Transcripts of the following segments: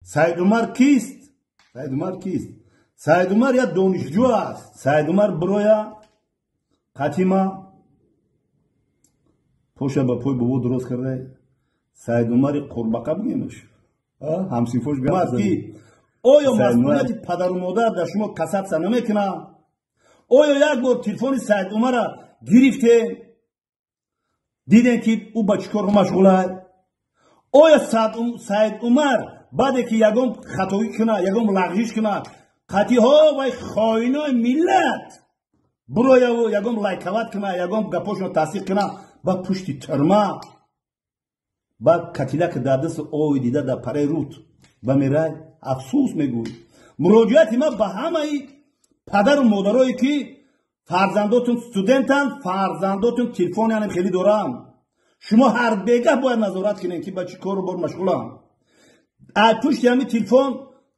Саидумар кист? Саидумар кист? Саидумар як донишҷӯ аст. Саидумар бироя қатима поша ба пой бобо дурост карда. Саидумари қурбақа бигемш, ҳамсинфош ки оё масъулияти падару модар дар шумо касатса намекунад? Оё як бор телефони Саидумара гирифтем, дидем, ки ӯ ба чӣ кор машғулад? Оё Саидумар баъде ки ягон хатоӣ кунад, ягон лағжиш кунад, қатиҳо вай хоинои миллат бирояву ягон лайкават кунад, ягон гапошро тасдиқ кунад, ба пушти тюрьма, баъд катилак дар дасти ои дида дар параи руд ба мерай, афсӯс мегӯй. Муроҷиати ман ба ҳамаи падару модарое, ки фарзандотун студентанд, фарзандотун телефон янем хеле доранд, шумо ҳар бегаҳ бояд назорат кунед, ки ба чӣ кору бор машғуланд. Ай пушти ҳами телефон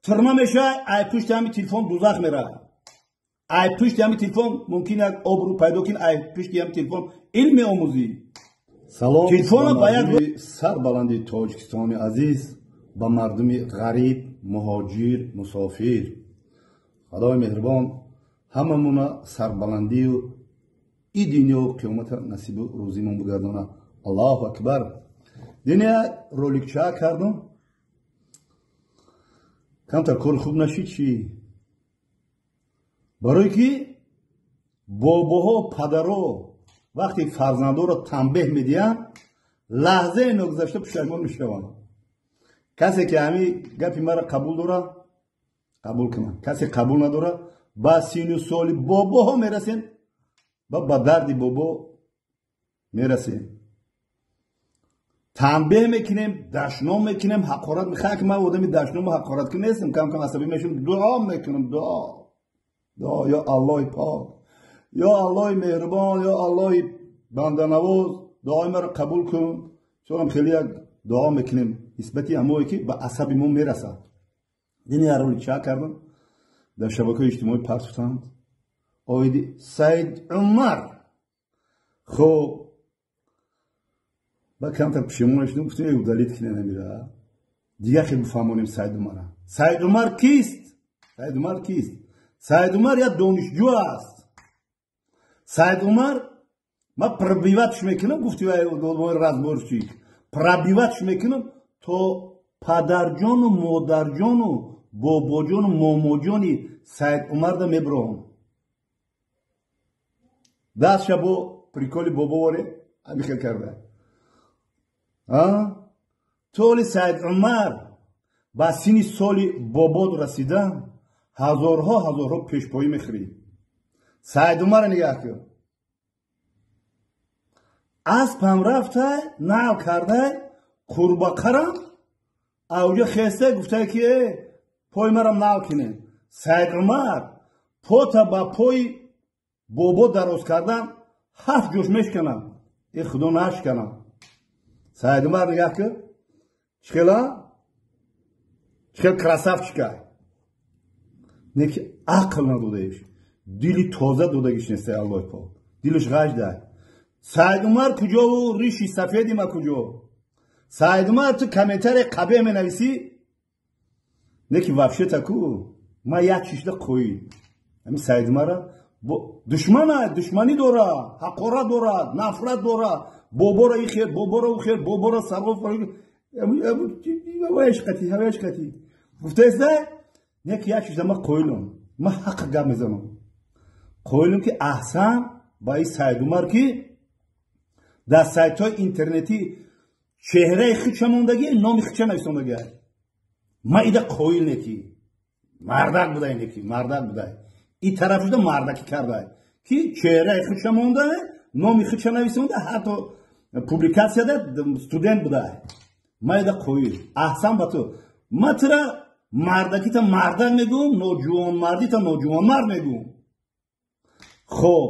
тюрьма мешавад, ай пушти ҳами телефон дузах меравад, ай пушти ҳами телефон мумкин як обрӯ пайдо кун, ай пушти ҳами телефон илм меомӯзӣ. Салом. Телефона ба як сарбаланди Тоҷикистони азиз, ба мардуми ғариб, муҳоҷир, мусофир. Худои меҳрубон ҳамамуна сарбаландию и дунёву қиёмата насибу рӯзимон бигардона. Аллоҳу акбар. Диня роликча кардам, камтар кори хуб нашид. Чӣ? Барое ки бобоҳо, падаро вақте фарзандоро танбеҳ медиҳанд, лаҳзаи ногузашта пушаймон мешаванд. Касе ки ҳами гапи маро қабул дорад, қабул кунад, касе қабул надорад, ба сину соли бобоҳо мерасем ва ба дарди бобо мерасем, танбеҳ мекунем, дашном мекунем, ҳақорат. Мехоҳам ки ман одами дашному ҳақораткун нестам, кам кам асабӣ мешавам, дуо мекунам, дуо, дуо: ё Аллоҳи пок, ё Аллоҳи меҳрубон, ё Аллоҳи банданавоз, дуои маро қабул кун. Чунам хеле як дуо мекунем нисбати ҳамое, ки ба асаби мо мерасад. Дини ҳар ча кардам, дар шабакаҳои иҷтимоӣ партуфтанд оиди Саид Умар. Хоб, ба камтар пушаймон шудем, гуфтем, удалить кунем амира, дигар хел бифаҳмонем Саид Умара. Саид Умар кист? Саид Умар кист? Саид Умар як донишҷӯ аст. Саид Умар ман пробивать ш мекунам, гуфти разборщик, пробивать ш мекунам то падарҷону модарҷону бобоҷону момоҷони Саид Умарда мебироҳам. Дастша бо приколи бобоворе ҳамихел карда. Толи Саид Умар ба синни соли бобод расида, ҳазорҳо ҳазорҳо пешпоӣ мехӯрӣ. Саид Умарро нигаҳ кун, аспам рафтай, нал кардай, қурбақарам авҷа хестай, гуфтай, ки э пой марам нал кинем. Саид Умар, пота ба пои бобо дароз кардан ҳафт ҷош мешканам, э худо нашканам. Саид Умар нигаҳ кун, чихела чихел красавчика, не ки ақл надодаеш, дили тоза додагиш нестай Аллоҳи пок, дилаш ғаждай. Саид Умар куҷову риши сафеди ма куҷо? Саид Умар, ту комментарий қабеҳ менависӣ, не ки вообще-то ку ма як чишда қоил ҳами Саид Умара душмана, душманӣ дора, ҳақорат дорад, нафрат дорад, боборо и хел, боборо у хел, боборо сарғоф ҳаваешқати, ҳаваешқати гуфтаеста. Не ки як чиза ма қоилам, ма ҳаққа гап мезанам, қоилам, ки аҳсан ба и Саид Умар, ки дар сайтҳои интернетӣ чеҳраи хича мондагӣ, номи хича нависондагӣ. Ма ида қоил, не ки мардак будай, не ки мардак будай, и тараф шуда мардакӣ кардай, ки чеҳраи хича монда, номи хича нависонда, ҳатто публикатсияда студент будай. Ма ида қоил, аҳсан ба ту. Ма тура мардакита мардак мегӯм, ноҷувонмардита ноҷувонмард мегӯм. Хоб,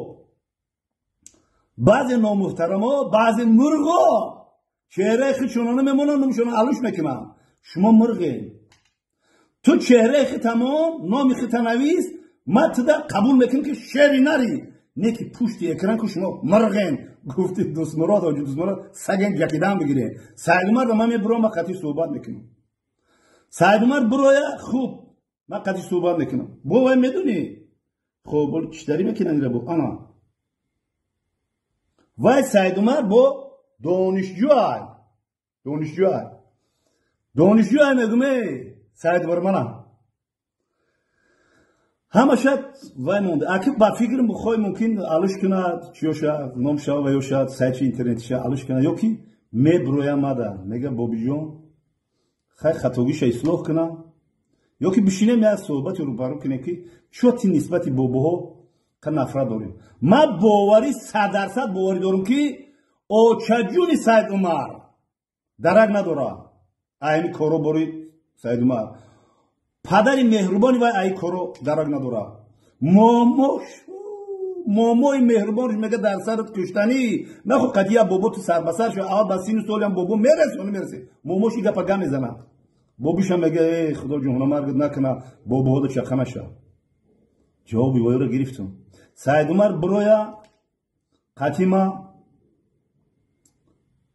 баъзе номуҳтарамо, баъзе мурғо чеҳраи худшонро намемонанд, номшонро алуш мекунанд. Шумо мурғем, ту чеҳраи хи тамом, номи хита навис, ма туда қабул мекунам, ки шери нари, не ки пушти экран ку шумо мурғен. Гуфти Дӯстмурод, ҳоҷи Дӯстмурод, саген ҷакидан бигирем. Саид Умарро ман мебурам, ма қатъи суҳбат мекунам. Саидумар бироя, хуб, ман қади суҳбат мекунам. Бо вай медонӣ, хоб, чидари мекунад ира бо ана вай Саидумар бо донишҷӯай, донишҷӯай, донишҷӯай. Мегум, эй Саидумар, мана ҳамаша вай монда. Аки ба фикр хой мумкин алуш кунад, чиёша номша ва ёша сайти интернетиша алуш кунад, ё ки меброя мада мега: «Бобиҷон, хай, хатогиша ислоҳ кунам», ё ки бишинем, як суҳбати рӯбарӯ кунем, ки чо ти нисбати бобоҳо ка нафрат дорем. Ман боварӣ, 100% боварӣ дорам, ки очаҷуни Саид Умар дарак надорад аями коро бори Саид Умар, падари меҳрубони вай аи коро дарак надорад. Момош, момои меҳрубонш мега: «Дар сарат куштанӣ нахо, қадия бобо ту сарбасар шо, аввал ба сину солиам бобо мераси, ё намераси?» Момош и гапа га мезанад. Бобиша мега: «Э, худо ҷоҳона маргат накуна, бобоҳода чақа наша». Ҷавоби вайро гирифтам. Саидумар бироя қатима,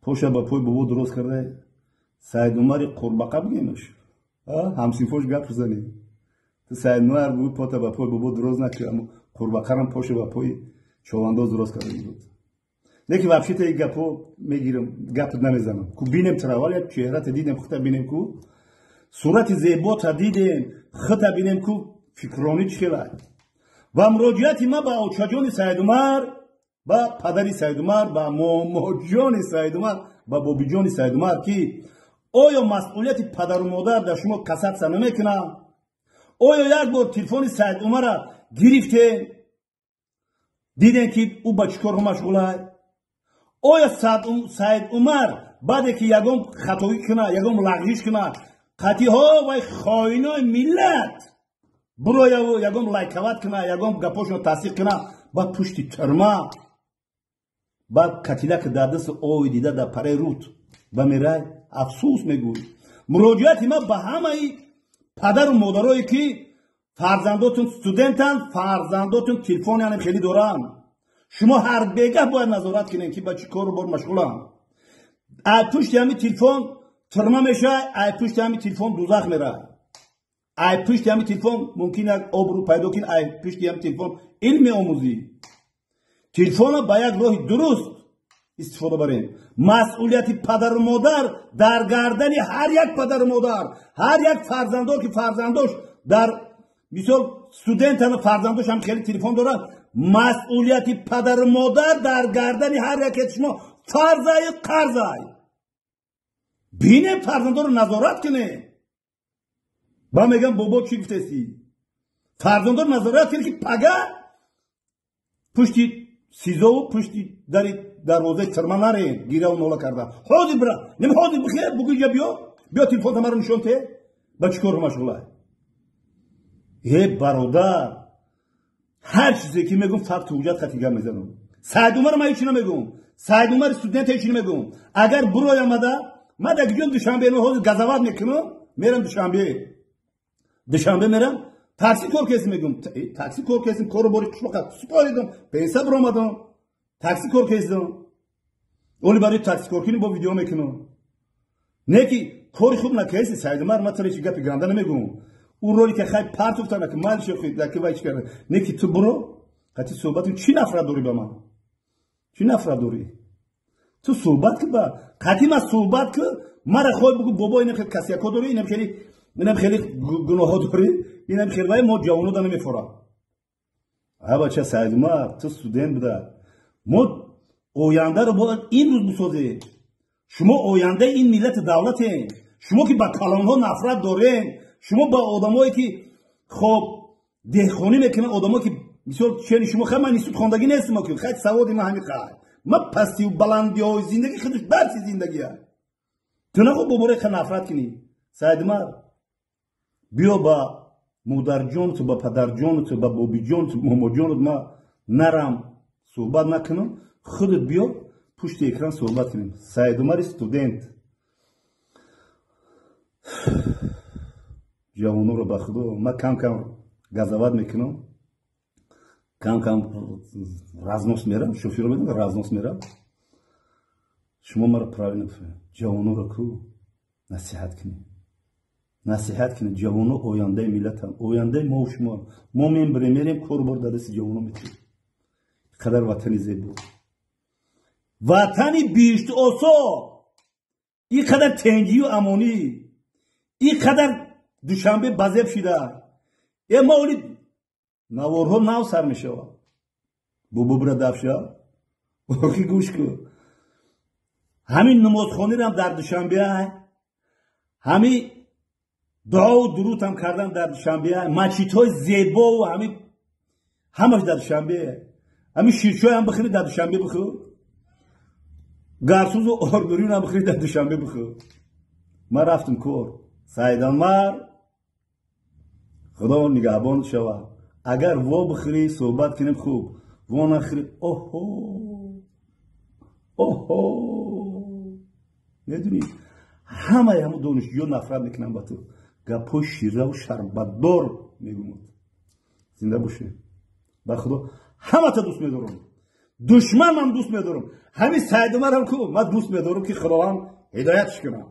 поша ба пой бобо дурост карда. Саидумари қурбақа бигемаш, ҳамсинфош гап зани. Ту Саидумар буи, пота ба пой бобо дуроз накунӣ, аммо қурбақарам поша ба пои човандоз дурост карда буд. Лекин вообще-то и гапо мегирам, гапат намезанам. Ку бинем тра, вале чеҳрата дидем, хута бинем, ку сурати зебота дидем, хута бинем, ку фикронӣ чӣ хела. Ва муроҷиати ман ба очаҷони Саидумар, ба падари Саидумар, ба момоҷони Саидумар, ба бобиҷони Саидумар, ки оё масъулияти падару модар дар шумо касаться намекунад? Оё як бор телефони Саидумара гирифтем, дидем, ки ӯ ба чӣ корҳо машғулай? Оё Саидумар баъде ки ягон хатоӣ кунад, ягон лағзиш кунад, қатиҳо вай хоинои миллат бирояву ягон лайковать кунад, ягон гапошро тасдиқ кунад, ба пушти тюрьма, баъд катилаки дар дасти ои дида дар параи руд ба мерай, афсӯс мегӯй. Муроҷиати ман ба ҳамаи падару модарое, ки фарзандотун студентанд, фарзандотун телефон яъне хеле доранд, шумо ҳар бегаҳ бояд назорат кунед, ки ба чӣ кору бор машғуланд. Ай пушти ҳами телефон тюрьма мешавад, ай пушти ҳами телефон дузах меравад, ай пушти ҳами телефон мумкин як обрӯ пайдо кунӣ, ай пушти ҳами телефон илм меомӯзӣ. Телефонро ба як роҳи дуруст истифода барем. Масъулияти падару модар дар гардани ҳар як падару модар, ҳар як фарзандор, ки фарзандош дар мисол студентана, фарзандош ҳам хеле телефон дорад, масъулияти падару модар дар гардани ҳар яке шумо фарзаю қарзай. Бинем, фарзандоро назорат кунем. Ба мегам: «Бобо, чӣ гуфтести?» Фарзандоро назорат кунем, ки пага пушти СИЗОву пушти дари дарвозаи тюрьма нарем гираву нола карда. Ҳозир бира, нем, ҳозир бихе, бугӯ, биё, биё, телефонта маро нишон те, ба чӣ корро машғулай. Э, бародар, ҳар чизе ки мегӯм, факту ҳуҷҷат хати гап мезанам. Саидумар ман ҳечи намегӯм, Саидумари студент ҳечи намегӯм. Агар бирой омада, ман дар гиҷон Душанбе ҳозир газават мекунам, мерам Душанбе, Душанбе мерам, такси кор кесим. Мегӯм, такси кор кесим, кору бори қишлоқа супоридам, пенса биромадам, такси кор кесидам. Оли барои такси кор кунӣ бо видео мекунам. Не ки кори хуб накеси, Саидумар, ман туро ҳеч гапи ганда намегӯм. Ӯ ролика хай партуфта наки малши ки вай чӣ карда. Не ки ту биро, қати суҳбат. Чӣ нафрат дорӣ ба ман? Чӣ нафрат дорӣ? Ту суҳбат ки, ба қати ман суҳбат ки, мара хой бугу: «Бобо, инам хел косяко дорӣ, инам хели, инам хели гуноҳо дорӣ, инам хел». Вай мо ҷавоно да намефорам. А бача Саидумар, ту студент буда, мо ояндаро бояд имрӯз бисозем. Шумо ояндаи ин миллати давлатем. Шумо ки ба калонҳо нафрат дорем, шумо ба одамое ки хоб деҳқонӣ мекунанд, одамое ки мисол чени шумо, хай, ман институт хондагӣ нестам, ки хай саводи ман ҳами хай, ман пастию баландиҳои зиндагӣ худаш дарси зиндагия. Ту нахо боборе ха нафрат кунӣ. Саидумар, биё, ба модарҷонту, ба падарҷонту, ба бобиҷонту, момоҷонут ма нарам суҳбат накунам, худат биё, пушти экран суҳбат кунем. Саидумари студент, ҷавононро ба худо ман кам кам газават мекунам, кам кам разнос мерам, шофёро медонам, разнос мерам. Шумо маро правильно бифаҳмед. Ҷавононро ку насиҳат кунем. Насиҳат кунед, ҷавоно ояндаи миллатанд, ояндаи мо шумо. Мо мембирем, мерем, корбор дар дасти ҷавоно метиҳем. Қадар ватани зебо, ватани биҳиштуосо, ин қадар тенҷию амонӣ, ин қадар Душанбе базеб шида. Э, ма оли наворҳо нав сар мешавад. Бобо, бира дафша, охи гӯш кун. Ҳамин намозхонирам дар Душанбе, ҳамин дуову дурудам кардан дар Душанбе, мачитҳои зебову ҳамин ҳамаш дар Душанбе. Ҳамин ширчойам бихӯри, дар Душанбе бихӯр, гарсузу орбурюнам бихӯри, дар Душанбе бихӯр. Ман рафтам кор. Саидамар, Худо нигаҳбон шавад. Агар во бихӯрӣ, суҳбат кунем, хуб, во нахӯрӣ, оҳо, оҳо, медунӣ, ҳамаи ҳамун донишҷӯё нафрат мекунанд ба ту, гапҳои шираву шарбатдор мегӯмад. Зинда бошед. Ба Худо, ҳамата дӯст медорам, душманам дӯст медорам. Ҳамин Саидумарам ку ман дӯст медорам, ки Худованд ҳидоятш кунам.